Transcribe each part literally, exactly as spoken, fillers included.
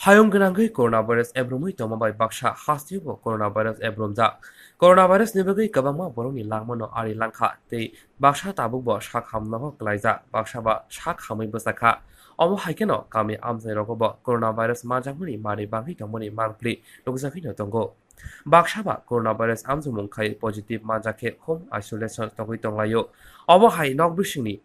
Hayung gwnangwi coronavirus ebrumwi tongma bai baksa hasteo bo coronavirus ebrumjak. Coronavirus ni bagwi kwbangma borokni langmano ari langkha tei baksa tabukbo sak hamnogo klaijak, baksa ba sak hamwi bwchakha. Omo hai kheno kami amchairogo bo coronavirus manjakmani manwi bangwi tongmani mangpli nukjagwino tongo. Baksa ba coronavirus amjokmung khai positive manjak khe home isolation tongwi tonglaio. Obo hai nok bisingni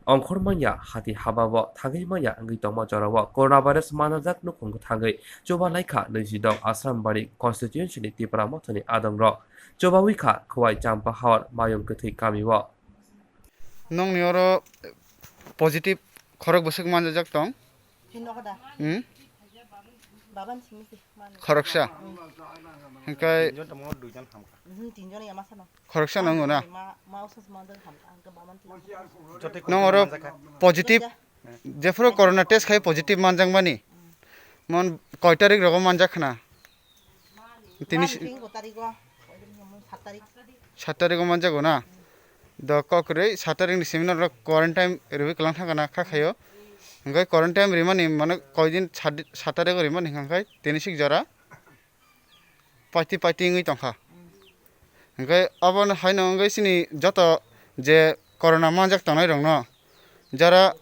ongkhor manya hati haba bo thangwi manya wngwi tongma jorao coronavirus manajak nukhung thangwi chuba laikha nwisidok Asrambari constituency ni Tipra Mothani adongrok. Chubawi kha Khowai Champa Hawar Mayung Kwthwi kamio. Nokni oro positive khorok bwswk manjajak tong? Hino kada. Hmm? Baban simi se mani. Khoroksa. Hingkai Tinjon tamo duijon hamkha. Mhm, tinjon ya masa no. Khoroksa no wngkha na? Ma, ma usa se manjak hamkha, angka baban tinjon. Jote Nong oro manjakha. Positive, jephuru corona test khai positive manjakmani. Mon koi tarik rogo manjak khna? Tini Mani si- tingo tarik o, sat tarik. Sat tarik o manjago na? Do kok kwrwi sat tarik ni simi norok quarantine rwui kwlang thangkha na kha khaio. Hingke quarantine rimani mane koidin sat, sat tarik o rimani hingkha khe tini sik jora paiti paiti wngwi tongkha. Hingke abono haino wngwi chini joto je corona manjak tongnai rokno jara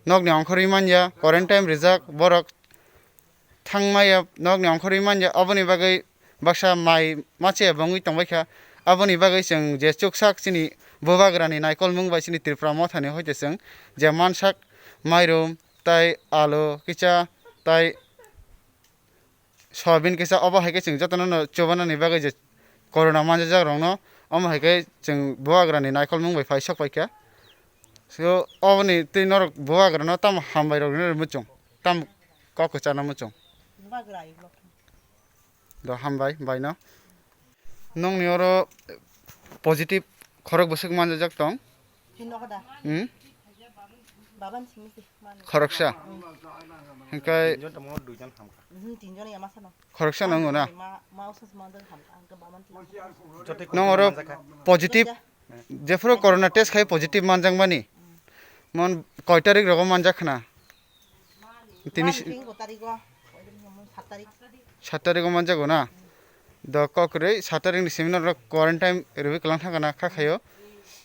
nokni ongkhorwi manya quarantine rijak borok thangmaya nokni ongkhorwi manya, aboni bagwi baksa mai machaya bongwi tongbaikha. Aboni bagwi chwng je chuksak chini bubagrani naikolmung bai chini Tripura mothani hoite chwng je mansak mairum tai alu kisa tai soyabin kisa, obo hai khe chwng jotono no chubanani bagwi je corona manjajak rokno, omo hai khe chwng bubagrani naikolmung bai phai sok paikha. So, oboni twi norok bubagrano tamo hambai rok rwna muchung, tamo kok kwchana muchung. Bubagra i block. Do hambai, baino. Nokni oro positive khorok bwswk manjajak tong? Hino kada. Hmm? Baban simi se mani. Khoroksa? Hmm. Hingkai Tinjon tamo duijon hamkha. Mhm, tinjon ya masa no. Khoroksa no wngkha na? Ma, ma usa se manjak hamkha, angka baban tinjon. Jote Nong oro manjakha. Positive, jephuru corona test khai positive manjakmani. Mon koi tarik rogo manjak khna? Tini Mani si- tingo tarik o, sat tarik. Sat tarik o manjago na? Do kok kwrwi sat tarik ni simi norok quarantine rwui kwlang thangkha na kha khaio.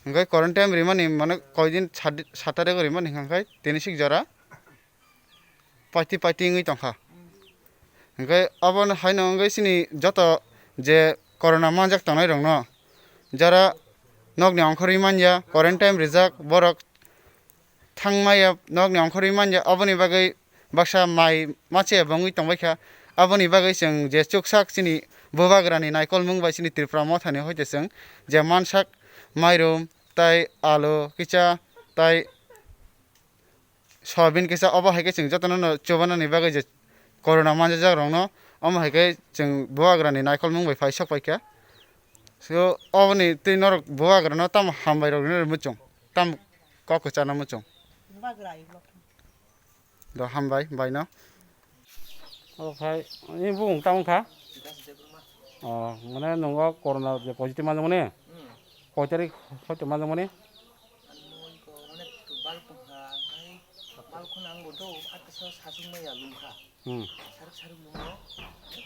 Hingke quarantine rimani mane koidin sat, sat tarik o rimani hingkha khe tini sik jora paiti paiti wngwi tongkha. Hingke abono haino wngwi chini joto je corona manjak tongnai rokno jara nokni ongkhorwi manya quarantine rijak borok thangmaya nokni ongkhorwi manya, aboni bagwi baksa mai machaya bongwi tongbaikha. Aboni bagwi chwng je chuksak chini bubagrani naikolmung bai chini Tripura mothani hoite chwng je mansak mairum tai alu kisa tai soyabin kisa, obo hai khe chwng jotono no chubanani bagwi je corona manjajak rokno, omo hai khe chwng bubagrani naikolmung bai phai sok paikha. So, oboni twi norok bubagrano tamo hambai rok rwna muchung, tamo kok kwchana muchung. Bubagra i block. Do hambai, baino. O phai, ni bung tamo kha? O, mane nungo corona je positive manjakmani? Hmm. Koi tarik hoite manjakmani? Ani mui ko mane bal tongkha, hai bal khuna ang bodo, ata so sasung maya lungkha. Hmm. Sarik sarik lungo,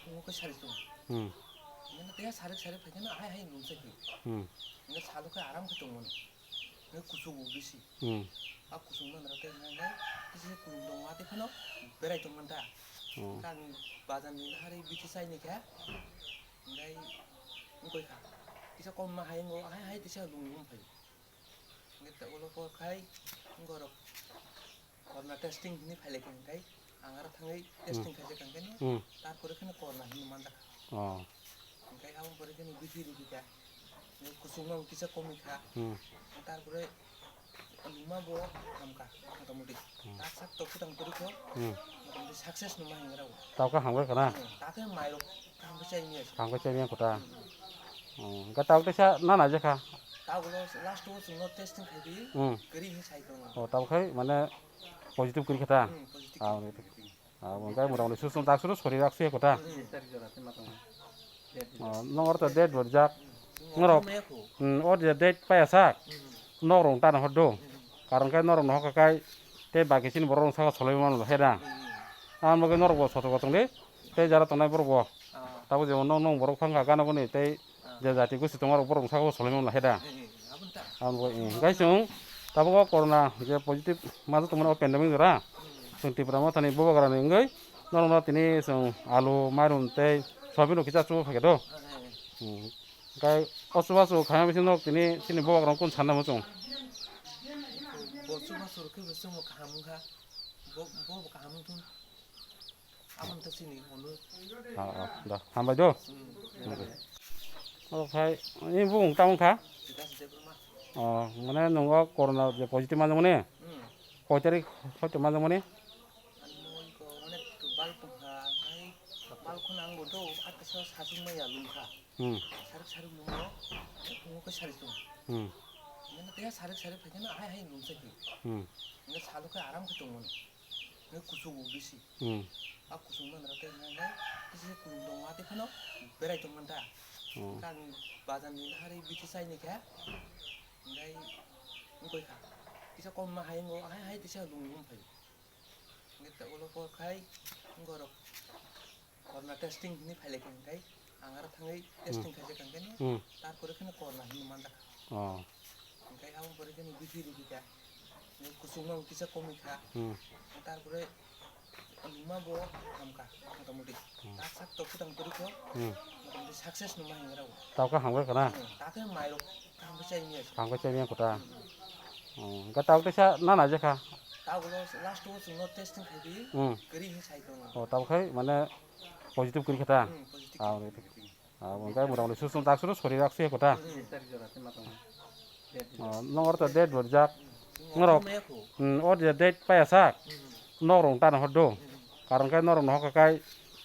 lungo ko sarik tung. Hmm. Mane kaya sarik sarik phai khana hai hai lungsa hi. Hmm. Mane salu khe aram khe tongmani. Mane kuchuk bo bisi. Hmm. A kuchuk man rate nang nang, kisi kulum dong mate khano berai tongmanta. Hmm. Kang bazar ni hari bithi sai ni kha. Ngai ngoi kha. Kisa kom ma hai ngo, hai hai kisa lung lung phai. Ngai ta ulo ko khai ngorok. Corona testing hini phailai khe hwnkhe ang aro thangwi testing khaijak kha hwnkhe no, hmm, tarpore kheno corona hini manjak kha. Oh. Hwnkhe aboni pore kheno bithi rikhi kha, hwnkhe kuchukma bo kisa komwi kha. Hmm. Tarpore luma bo hamkha motamuti. Hmm. Tak sak tok swtang kwrwi kho, hmm, motamuti success numa hinwi rw. Tawkhe hamkha khna? Hmm, takhe mairok Kaham khe chai manya se. Kaham khe chai manya kota. Hmm. Oh, hwnkhe tabuk teisa nana je kha? Tabuk no last o chwngno testing khai di. Hmm. Kwrwi hinwi sai tongo. Oh, tabuk khai mane positive kwrwi kha ta? Hmm, positive. Ah, ah, hwnkhe mora mori susum tak suru sori rak suya kota. Hmm. Oh, nong oro to date bo rijak. Hmm. Norok, hmm, o je date paya sak. Hmm. Norok tana hor do. Hmm. Karon khe norok no hokha kai tei baki chini borok rok saka solai mano he da. Hmm. Ang bagwi norok bo soto gotong de, tei jara tongnai borok bo. Ah. Tabuk jemon nong, nong borok phang kha gana guni tei ah, je jati gusti tongma rok borok saka o solai mano hai da. Eh, eh, aboni ta. Ang bagwi, eh, guys, chwng tabuk o corona je positive majak tongmani o pandemic jora. Hmm. Chwng Tipra Mothani Bubagra ni wngwi norok no tini chwng alu, mairum tei soyabin rok kisa chubu phaikhe do. Ah, eh, eh. Hmm. Hwnkhe o chubachu khaima bising norok tini chini Bubagra no kung sanna muchung. Bo chubachu rok khe bo chwngbo kaham wngkha. Bo, bo bo kaham wngthung. Aboni ta chini hwnwi. Ah, ah, da, hambai do. Hmm. Obo khai, ini bung tamo kha? Bikas Debbarma. Oh, mane nungo corona je positive manjakmani? Hmm. Koi tarik hoito manjakmani? Ano iko mane bal tongkha, hai bal khuna ang bodo, akasa sasung maya lungkha. Hmm. Sarik sarik lungo, lungo khe sarik tong. Hmm. Mane tei sarik sarik phaikhe no hai hai lungsa khe. Hmm. Mane salo khe aram khe tongmani. Mane kuchugo bisi. Hmm. A kuchuk manra tei hwnkhai kisa kulum tongo, a tei phano berai tongmanta. Hmm. Hwnkhe ang bazar ni hari bithi chaini kha. Hwnkhe wngkoi kha. Kisa kom ma hai wngo, hai hai tisa lung wng phai. Hwnkhe ta ulo por khai wngorok corona testing hwnwi phai lai kha hwnkhe ang aro thangwi testing khaijak hwnkhe no, hmm, tarpore kheno corona hwnwi manjak kha. Oh. Hwnkhe aboni pore khe no bithi rikhi kha. Ni kuchukma bo kisa komwi kha. Hmm. Tarpore nungma bo hamkha motamoti. Hmm. Tak sak tok kwtang kwrwi kho. Hmm. Motamoti success nungma hinwi rw. Tawkhe hamkha kana? Hmm. Takhe mairok kaham khe chai manya. Kaham khe chai manya kota. Hmm, hmm. Oh, hwnkhe tabuk teisa nana je kha? Tabuk last o chwngno testing khai di. Hmm. Kwrwi hinwi sai tongo. Oh, tabuk khai mane positive kwrwi kha ta? Hmm, positive. Ah, Abo hwnkhe motamoti susung tak suru sori rak suya kota. Hmm. Oh, nong oro to date bo rijak. Hmm. Norok, hmm, o je date paya sak. Hmm. Nok rong tano hor do. Hmm. Karon khe norok no hokha kai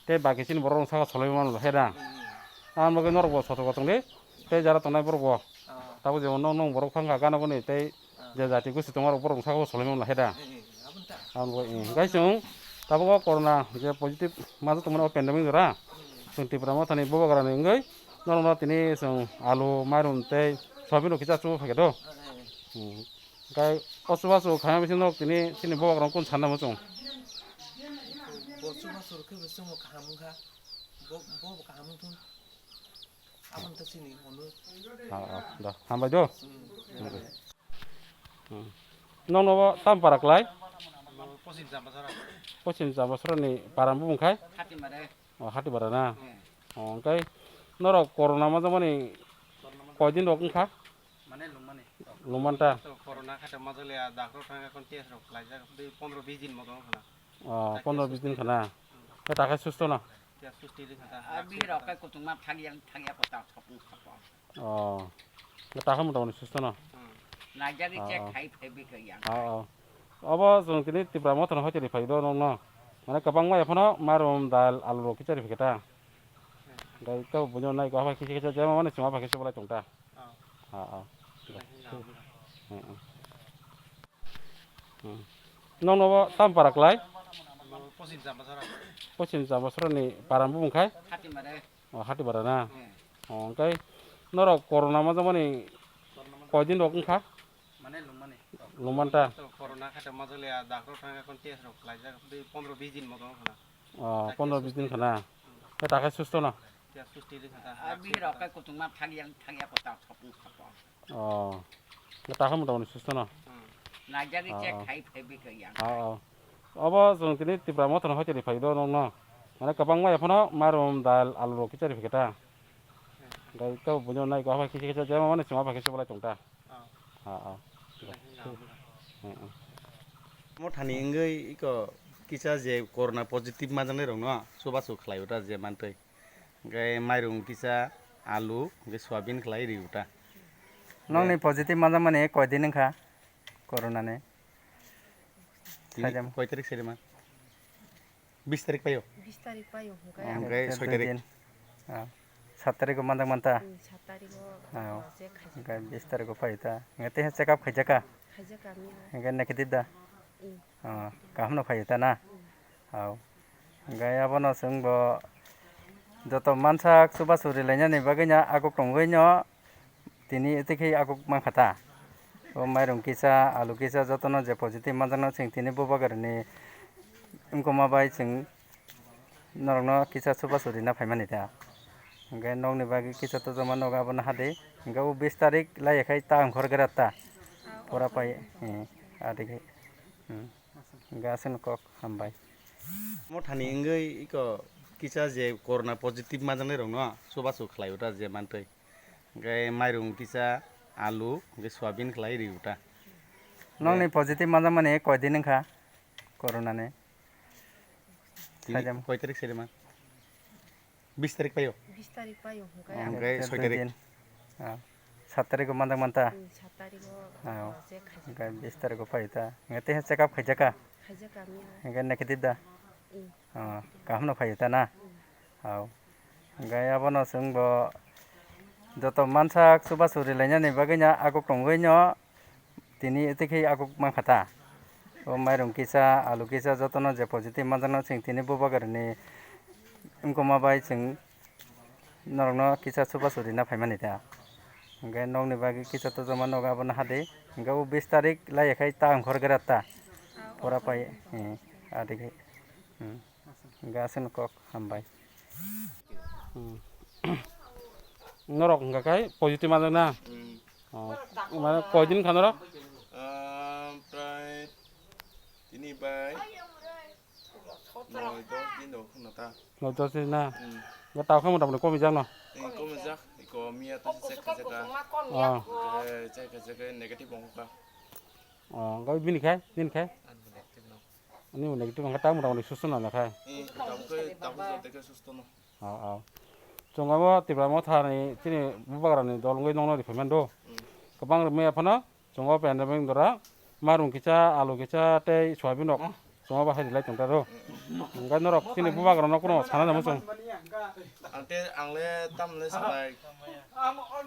tei baki chini borok rong saka solai mano he da. Hmm. Ang bagwi norok bo soto gotong de. Tei jara tongnai borok bo. Ah. Tabuk jemon nong, nong borok phang kha gana guni tei je jati gusti tongma rok borok saka o solai mano he da. Eh, eh, aboni ta. Aboni bo, eh, guys, chwng tabuk o corona je positive majak tongmani o pandemic jora. Hmm. Chwng Tipra Mothani Bubagra ni wngwi norok no tini chwng alu, mairum tei soyabin rok kisa chubu phaikhe do. Eh, eh. Hmm. Hwnkhe o chubachu khaima bising norok tini chini Bubagra no kung sanna muchung. Bo chubachu rok khe bo chwngbo kaham wngkha. Bo, bo bo kaham wngthung. Aboni ta chini hwnwi. Ah, ah, da, hambai do. Hmm. Hmm. Nokno bo tam para klai? Pochim Chambasara. Pochim Chambasara ni para bumung khai? Hatimare. Oh, Hatibara na? Hmm. Oh, hwnkhe norok corona majakmani koidin rok wngkha? Mane lungmani. Lungmanta? To corona khato majakliya, doctor thangkha, kon test rok khlaijak, tei pondro bis din moto wngkha na. Oh, pondro bis din khana. Hmm. Khe takhai susto no? Khe susto di khata. Ah, bihirok khe kuchukma thangya, thangya kota thopung thopung. Oh. Khe takhai motamoti susto no? Hmm. Naijagwi check khai phai bikha yang. Oh, oh. Obo chwng tini Tipra Mothano hoiteni phai do nokno. Mane kwbangma ephano marum, dal, alu rok kichari phikhe ta. Gai to bunyo nai ko habai kisa kisa jema mane chuma phai kisa bolai tongta. Oh. Ah, ah. Hmm, hmm. Hmm. Nokno bo tam para klai? Pochim Chambasara. Pochim Chambasara ni para bumung khai? Hatimare. Oh, Hatibara na? Hmm. Oh, hwnkhe norok corona majakmani koidin rok wngkha? Mane lungmani. Lungmanta? To corona khato majakliya, doctor thangkha, kon test rok khlaijak, tei pondro bis din moto wngkha na. Oh, pondro bis din khana. Hmm. Khe takhai susto no? Khe susto di khata. Ah, bihirok khe kuchukma thangya, thangya kota thopung thopung. Oh. Takhai motamoti susto no? Hmm. Naijagwi check khai phai bikha yang. Oh, oh. Obo chwng tini Tipra Mothano hoiteni phai do nokno. Mane kwbangma ephano marum, dal, alu rok kichari phikhe ta. Gai to bunyo nai ko habai kisa kisa jema mane chuma phai kisa bolai tongta. Oh. Ah, ah. Hmm, hmm. Mothani wngwi iko kisa je corona positive majaknai rokno chubachu khlai o ta je mantwi. Hwnkhe mairung kisa, alu, hwnkhe soyabin khlai rio ta. Nokni positive manjakmani koidin wngkha corona ni? Tini saidam. Koi tarik saidam? Bis tarik paio? Bis tarik paio, hwnkhe. Oh, hwnkhe soi tarik. Dui din. Ah, sat tarik o manjak manta? Hmm, sat tarik o. Ah, se khaijak. Hwnkhe bis tarik o paio ta? Hwnkhe tei check up khaijak kha? Khaijak kha, mia. Hwnkhe negative da? Hmm. Ah, kaham no paio ta na? Hmm. Hao. Hwnkhe abono chwng bo joto mansak chubachu rilainani bagwino aguk tongwino tini tei khe aguk mankha ta. O mairung kisa, alu kisa jotono je positive manjakno chwng tini Bubagrani wngkoma bai chwng Norokno kisa chubachu rina phaimani ta. Hwnkhe nokni bagwi kisa totoma nogo abono hadi. Hwnkhe o bis tarik laiya khai ta ongkhor gra ta. Pura pai, eh, adi khai. Hmm. Hwnkhe aswkno kok hambai. Mothani wngwi iko kisa je corona positive manjaknai rokno chubachu khlai o ta je mantwi. Hwnkhe mairung kisa, alu, hwnkhe soyabin khlai ri o ta. Nokni positive manjakmani koi din wngkha corona ni? Tini saidam. Koi tarik saidam? Bis tarik paio? Bis tarik paio, hwnkhe. Oh, hwnkhe soi tarik. Din. Ah, sat tarik o manjak manta? Hmm, sat tarik o, ah, je khaijak. Hwnkhe bis tarik o paio ta? Hwnkhe tei check up khaijak kha? Khaijak kha, miya. Hwnkhe negative da? Hmm. Oh, kaham no paio ta na? Hmm. Oh. Hwnkhe abono chwng bo joto mansak chubachu rilainani bagwi no aguk tongwi no. Tini tei khe aguk mankha ta. O mairung kisa, alu kisa jotono je positive manjakno chwng tini bubagra ni wngkoma bai chwng norokno kisa chubachu rina phaimani ta. Hwnkhe nokni bagwi kisa totoma nogo abono hadi. Hwnkhe o bis tarik laiya khai ta ongkhor gra ta. Pura pai, eh, adi khai. Hmm. Hwnkhe aswkno kok hambai. Hmm. Norok hwnkha khai positive manjak na? Hmm. Oh, mane koi din kha norok? Ah, prai tini bai noi dos din rok khna ta. Noi dos din na? Hmm. Ya tao khe mota mota komi jak no? Eh, komi jak, iko miya ta se check khaijak kha. Oh. Eh, check khaijak khe negative ongkha. Oh, hwnkhe bini khai, nini khai? Ani bo negative no. Ani bo negative hwnkhe ta mota mota susto na khai? Eh, tamo khe, tamo khe joto khe susto no. Oh, oh. Chwng abo Tipra Motha ni chini bubagra ni dol wngwi nokno riphaimani do. Hmm. Kwbang rwmwi aphano chwng o pandemic dora marung kisa, alu kisa tei soyabin rok chwng o bahai rilai tongtaro. Hmm. Hwnkhe norok chini bubagra no kuno sana namo chwng. Ang te, ang le tamle sanai.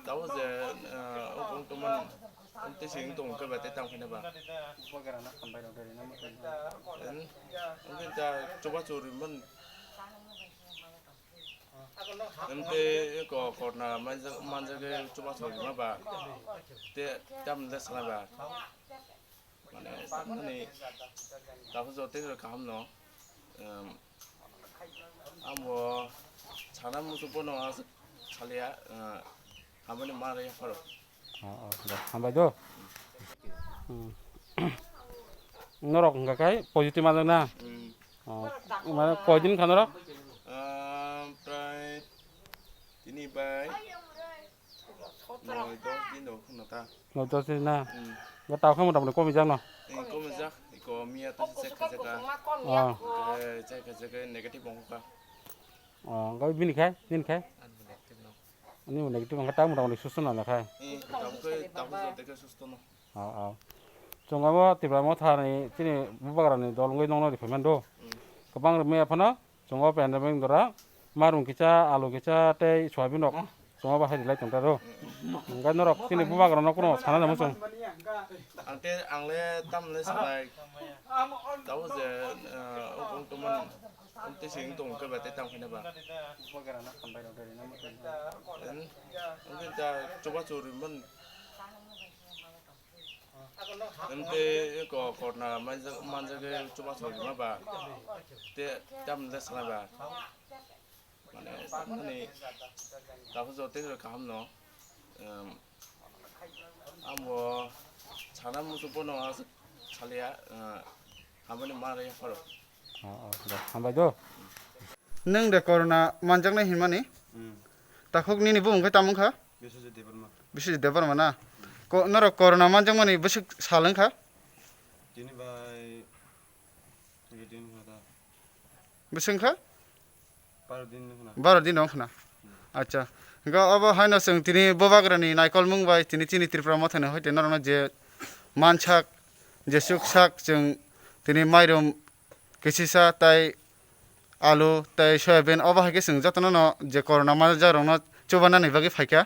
Tamo je, eh, o bung tuman, ang te sing tong ke bete tam khene ba. Bubagra no hambai rok dori namo chwng. Ang te ta chubachu rimani. Em te ko corona manjak, manjak chubachu rima ba. Te tam le sana ba. Mane, mane, tabuk joto tei kaham no, em, amo sana muchung bono aswk salia, eh, hamani ma rwya pharo. Oh, oh, de, hambai do. Hmm. Norok hwnkha khai positive manjak na? Hmm. Oh, mane koi din kha norok? Ah, prai tini bai noi dos din rok khna ta. Noi dos din na? Hmm. Ga tao khe mota mota komi jak no? Eh, komi jak, iko miya ta se check khaijak kha. Oh. Eh, check khaijak khe negative ongkha. Oh, ga bini khai, nini khai? Ani bo negative no. Ani bo negative ongkha, ta mota mota susto na khai? Eh, tamo khe, tamo joto khe susto no. Oh, oh. Chwng abo Tipra Motha ni chini bubagra ni dol wngwi nokno riphaimani do. Hmm. Kwbang rwmwi aphano chwng o pandemic dora marung kisa, alu kisa tei soyabin rok chwng o bahai rilai tongtaro. Hwnkhe norok chini bubagra no kuno sana namo chwng. Ang te, ang le tamle sanai. Tamo je, eh, o bung tuman, ang te sing tong ke bete tam khene ba. Bubagra no hambai rok dori namo chwng. Ang te ta chubachu rimani. Em te ko corona manjak, manjak chubachu rima ba. Te tam le sana ba. Mane, mane, tabuk joto tei kaham no. Em, amo sana muchung bono aswk salia, eh, hamani ma rwya pharo. Oh, oh, de, hambai do. Nwng de corona manjaknai hinmani? Hmm. Takhuk nini bumung khe tamo wngkha? Biswajit Debbarma. Biswajit Debbarma na? Ko-, norok corona manjakmani bwswk sal wngkha? Tini bai, tini din wngkha da. Bwswk wngkha? Baro din wngkha na. Baro din wngkha na? Hmm. Acha. Hwnkhe obo haino chwng tini bubagrani naikolmung bai tini chini Tripura Mothani hoite norokno je mansak, je chuksak chwng tini mairum kisisa tei alu tei soyabin, obo hai khe chwng jotono no je corona manjak rokno chubanani bagwi phaikha.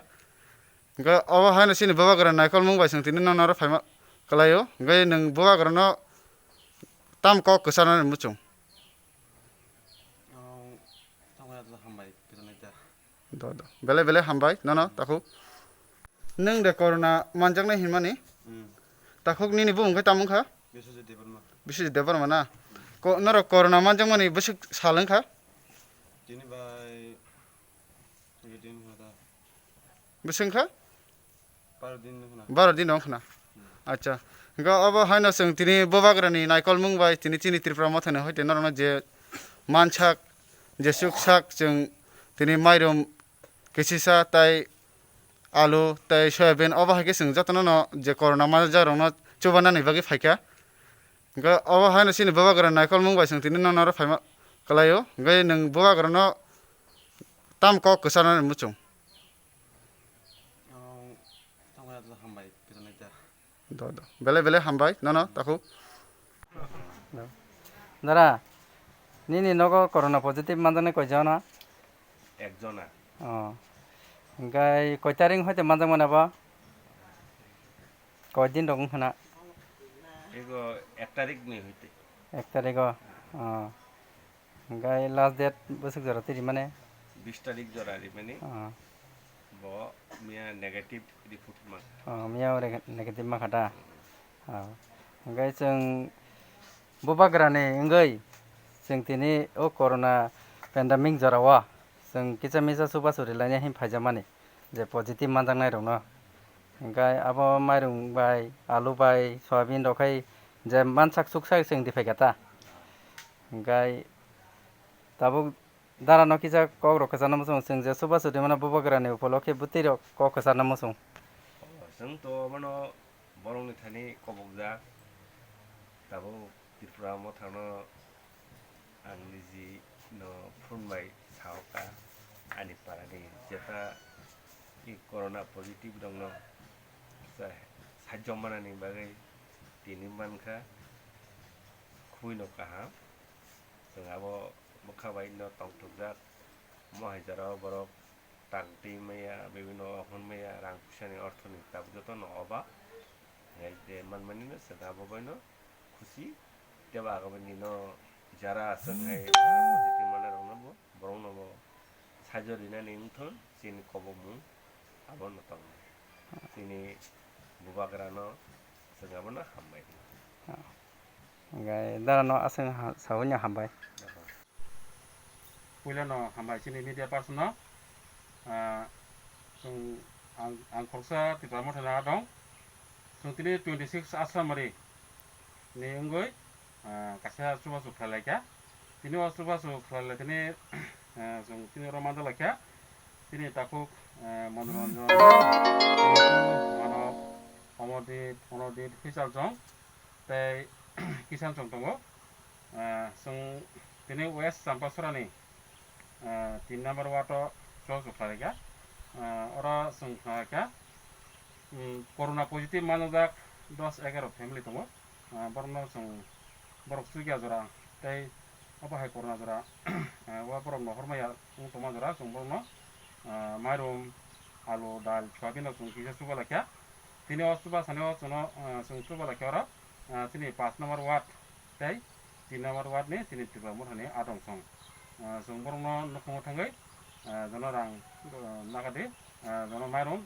Hwnkhe obo haino chini bubagra naikolmung bai chwng tini nono oro phaima kwlaio. Hwnkhe nwng bubagrano tam kok kwcharnani muchung? Oh, tamo ya hambai kwcharnai ta. Do, do. Belai, belai hambai, nono, takhuk. Nwng de corona manjaknai hinmani? Hmm. Takhuk nini bumung khe tamo wngkha? Biswajit Debbarma. Biswajit Debbarma na? Ko-, norok corona manjakmani bwswk sal wngkha? Tini bai eighteen hada. Bwswng kha? Baro din hwnna. Baro din wng khna. Acha. Hwnkhe obo haino chwng tini bubagrani naikolmung bai tini chini Tripura mothani hoite norokno je mansak, je chuksak chwng tini mairum kisisa tai alu tai soyabin obo hai khe chwng jotono no je corona manjak rokno chubanani bagwi phaikha. Hwnkhe obo haino chini bubagrani naikolmung bai chwng tini nono oro phaima kwlaio. Hwnkhe nwng bubagrano tam kok kwcharnani muchung. Ang tongmani hambai kwcharnai ta. Do, do. Belai belai hambai nono takhuk. Dara, nini nogo corona positive manjaknai koi jona? Ekjona. Oh. Hwnkhe koi tarik hoite manjakmani abo? Koi din rok wng khna? Ego ek tarik ni hoite. Ek tarik o. Oh. Hwnkhe last date bwswk jora twi rimani? Bis tarik jora rimani. Ah. Bo miya negative report man. Oh, miya o rega-, negative mankha da? Oh. Hwnkhe chwng bubagrani wngwi chwng tini o corona pandemic jorao chwng kisa misa chubachu rilaina hin phaijakmani je positive manjaknai rokno. Hwnkhe abo mairung bai, alu bai, soyabin rok khai je mansak chuksak chwng di phaikha ta. Hwnkhe tabuk dara no kisa kok rok kwcharna muchung, chwng je chubachu rimano bubagrani upolokhe bwtwi rok kok kwcharna muchung. Chwng to mano borokni thani kobokjak, tabuk Tripura mothano ang niji no phone bai saoka ani parani jeta i corona positive rokno sa-, sajok manani bagwi tini mankha khubui no kaham. Chwng abo bwkha bai no tongthokjak, mo hai jora o borok tang twi maya, bibino hwn maya, rang puisa ni ortho ni tabuk joto no oba. Hai je manmani no chwng abo bai no khusi. Tei bo agabani no jara aswk hai positive manai rok no bo, borok no bo saijo rinani wngthon chini kobokmung abo no tongnai. Chini bubagra no chwng abo no hambai. Hwnkhe dara no aswk ha-, saui no hambai. Puila no hambai chini media person no. Ah, chwng ang, ang khoroksa Tipra Motha ni ha dong. Chwng tini twenty six Ashamari ni wngwi, ah, kaisa chubachu khlai laikha. Tini o chubachu khlai lai tini, ah, chwng tini oro manjak laikha. Tini takhuk, ah, Manoranjan, Manob, Omodip, Onodip, Hisaljong tei Kisanjong tongo. Ah, chwng tini West Champasora ni, ah, tin number ward o chubachu khlai laikha. Ah, oro chwng khlai laikha, um, corona positive manjak dos egaro family tongo. Ah, borokno chwng borok chukya jora tei obo hai corona jora, ah, o borok no hormaya wng tongma jora chwng borokno, ah, mairum, alu, dal, soyabin rok chwng kisa chuba laikha. Tini o chuba sani o chwngno, ah, chwng chuba laikha oro, ah, chini paanch number ward tei tin number ward ni chini Tipra Motha ni adong song. Ah, chwng borokno nukhungo thangwi, ah, jono rang, ah, nagadi, ah, jono mairum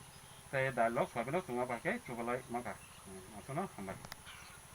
tei dal rok soyabin rok chwng abo hai khe chubalai mankha. Hmm, aswkno hambai.